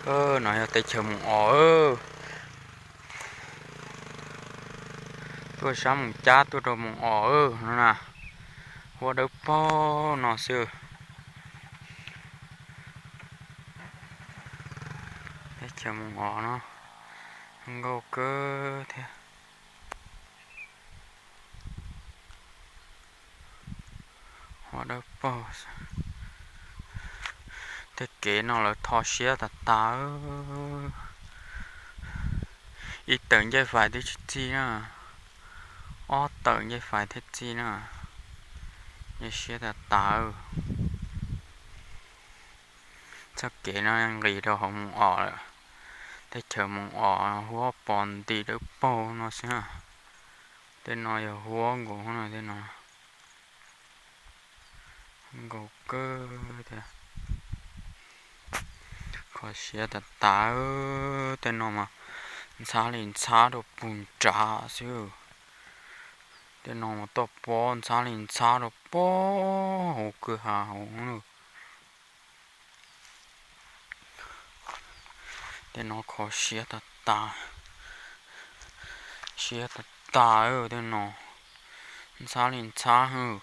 No yog teb chaws Moos Os. Tuaj sab Moos Cab tuaj rau Moos Os no na. Huab dawb paug no xwb. Teb chaws Moos Os no nkauj kawg thiab. Huab dawb paug. Tej kev no lawv tho siab tas tas. Ib tawm ncej fais twb tsis txij na. Ob tawm ncej fais thiaj txij na. Nce siab tas tas. Txoj kev no nqis rau hauv Moos Os lawm. Teb chaws Moos Os huab pos nti dawb paug no xwb. Tej no yog huab nkaus no, tej no nkaus kawg thiab. Kho siab tas tas. Tej no mas ntxhab li ntxhab rau puag nrad xwb. Tej no mas toj pob ntxhab li ntxhab rau pob hauv kwj ha hauv. Tej no kho siab tas tas, siab tas tas tej no, ntxhab li ntxhab hwb,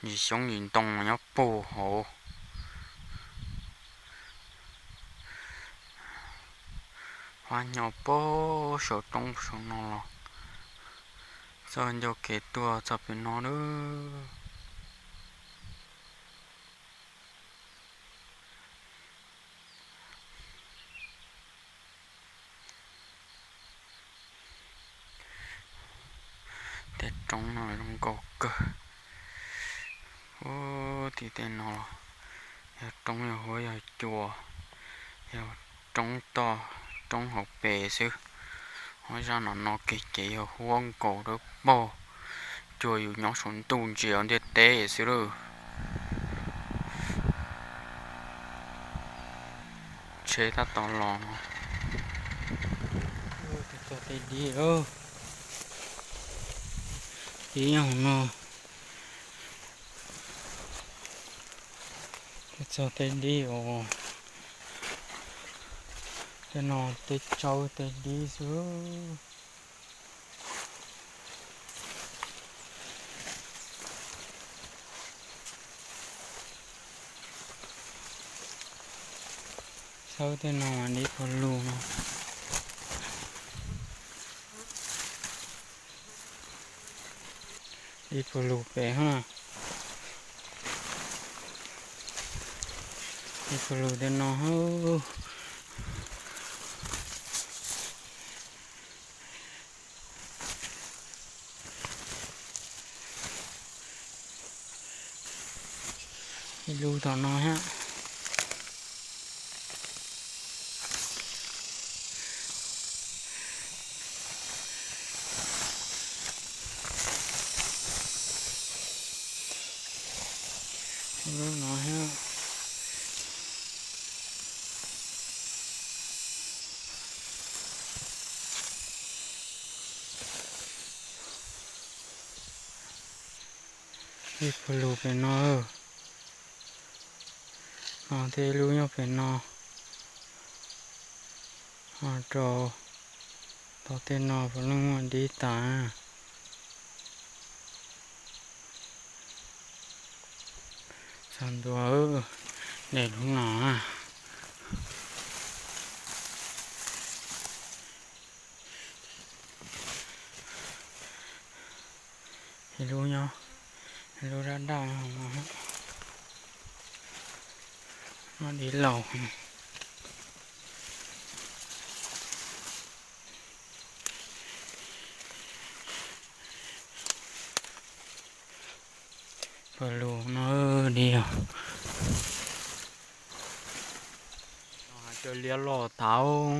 ntsis xyoob ntsis ntoo nyob puag hauv. Huab nyo puag saum roob saum no los txog ncauj kev tuaj txog pem no lawm. Tej roob no zoo nkauj kawg. Ub, tim tej no yog roob yog huab yog cua, yog roob toj roob hauv pes xwb. Ob zaj no no kev ces yog huab nkaus dawb paug, cua yus nyob saum ntuj ntsia ntiaj teb xwb lawm. Tsheb tab tom los no. Txog tej dib, dib nyob hauv no. Txog tej dib os. Tej no tej tsaub tej dib xwb. Txawb tej no mas dib puag lug no. Dib puag lug pem hab. Dib puag lug tej no hab. Ib lub tom no thiab. Ib lub no thiab. Ib puag lug pem no. Ho tej lub nyob pem no. Ho rau tom tej no puav leej muaj dib tas. Txog ntua, de lub no. Ib lub nyob, ib lub daj daj no, muaj dib laus. Puag lug no dib os. Hav tsawv liab los thaud.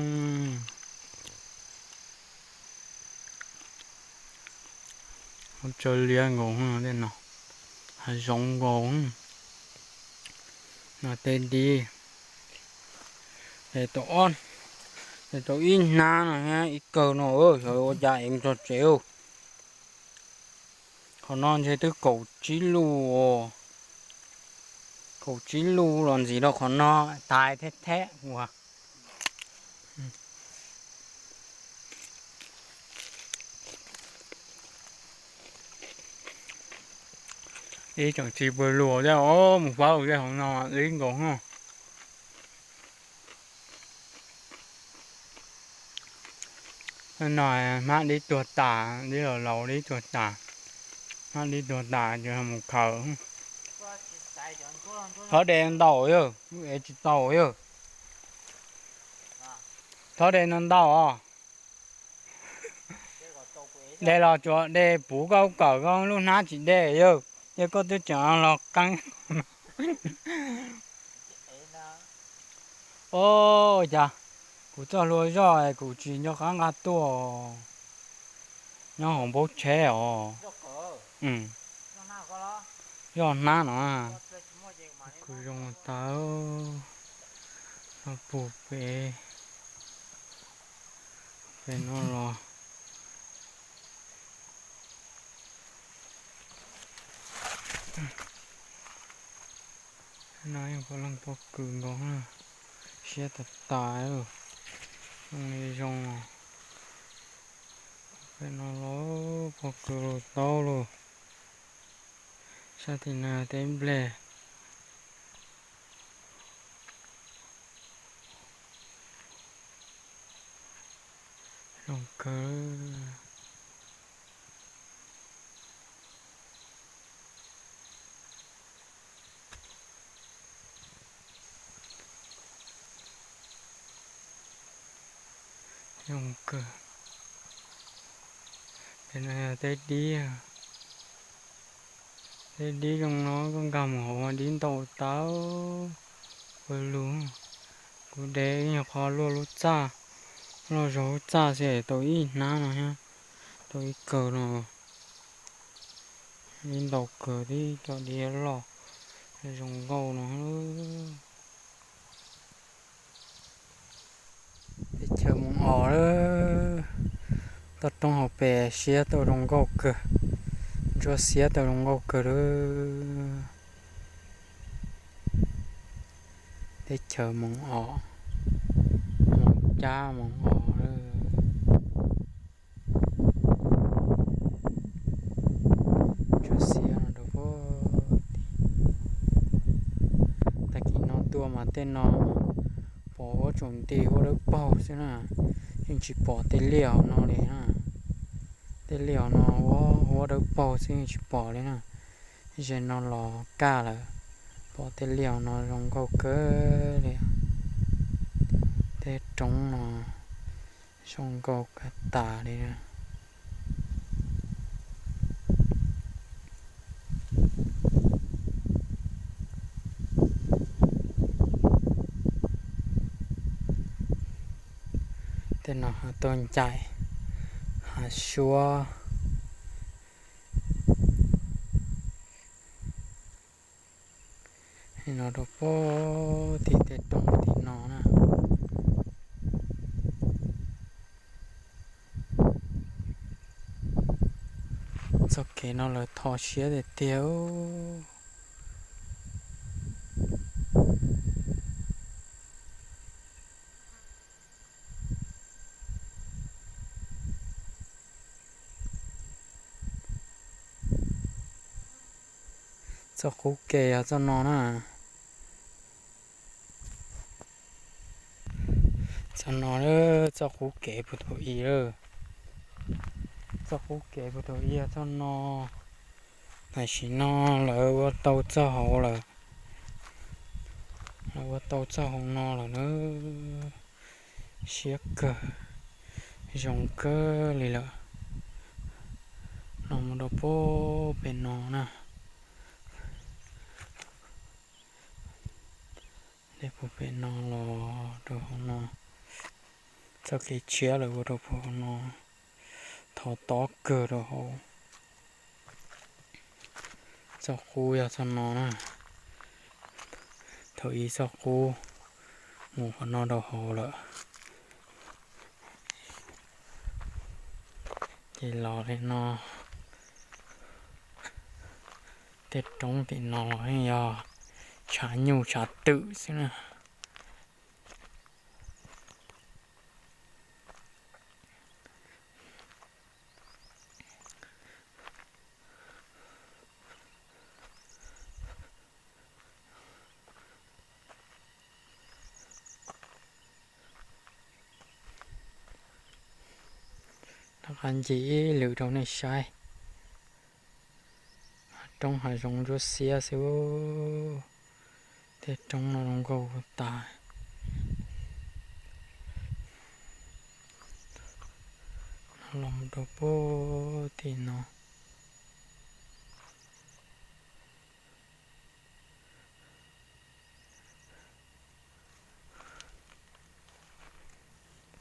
Hav tsawv liab nkaus tej no, hav zoov nkaus. No tej dib, es tau ob, es tau ib hnab no thiab ib kawg no, xyov ua cas es mus txog tsev. Qhov no ntshe twb kaum tsib lub, kaum tsib lub los ntxiv rau qhov no, tais thiab thiab ua. Ib tsoom tsis pw luas thiab os, mus faub tej hauv no ib nkaus no. No hmab dib tuag tas, dib laus laus dib tuag tas. Hmab dib tuag tas ces mus khaws. Thov de ntau yawg, lub ev tsis tau yawg. Thov de no ntau os. De los tsuas de puv koj kawm koj lub hnab tsis de yawg, yog koj twb tseem los qeeb. Ua cas kuv txoj hlua zoj kuv tsis nco qab nqa tuaj, nyob hauv npaub tsheb os. Zoj hnab no, kws zoo tas, los puag pem, pem no los. No yog puav leej pob kws nkaus, siab tas tas, zoo li zoo. Pem no los pob kws los tau los. Sab tim no teb nplej. Zoo kawg. Zoo kawg. Pem no yog teb dib. Teb dib zoo no koj nkag mus hauv dib ntau tas, pawg lug. Kuv de ib nyuag qho luaj lub txaj, luaj zog lub txaj xwb tau ib hnab no thiab, tau ib kawg no. Dib ntau kawg tib co dib loj zoo nkauj no. Teb chaws Moos Os lawm, toj roob hauv pes siab tau zoo nkauj kawg, ntsuab xiab tau zoo nkauj kawg lawm. Teb chaws Moos Os, Moos Cab Moos Os lawm. Ntsuab xiab no rau puag tim. Tag kis no tuaj mas tej no pom huab tsaus nti huab dawb paug xwb na, yeej tsis pom tej liaj hauv no li na. Tej liaj hauv no huab dawb paug xwb yeej tsis pom li na. Ze no los kaj lawm, pom tej liaj hauv no zoo nkauj kawg li. Tej roob no zoo nkauj kawg tas li. Tej no tuaj ncaim hav suab. No rau puag tim tej roob tim no na. Txoj kev no lawv tho siab tiag tiag. Txoj qub kev yog txoj no na. Txoj no, txoj qub kev puag thaum ub lawm. Txoj qub kev puag thaum ub yog txoj no. Tam sim no lawv ua tau txoj hauv lawm. Lawv ua tau txoj hauv no lawm na. Siab kawg, zoo kawg li lawm. No mus rau puag pem no na. Dej puag pem no los rau hauv no. Txoj kev tshiab lawv ua rau puag hauv no, thov tob kawg rau hauv. Txoj qub yog txoj no na. Thaum ub txoj qub mus qhov no rau hauv lawm. Ces los li no, tej roob tim no los yeej yog tshav nyuj tshav twm xwb na. Qab ncig ib lwm rau nej saib. Roob hav zoov ntsuab xiab xwb. Tej roob no zoo nkauj tas. Los mus rau puag tim no.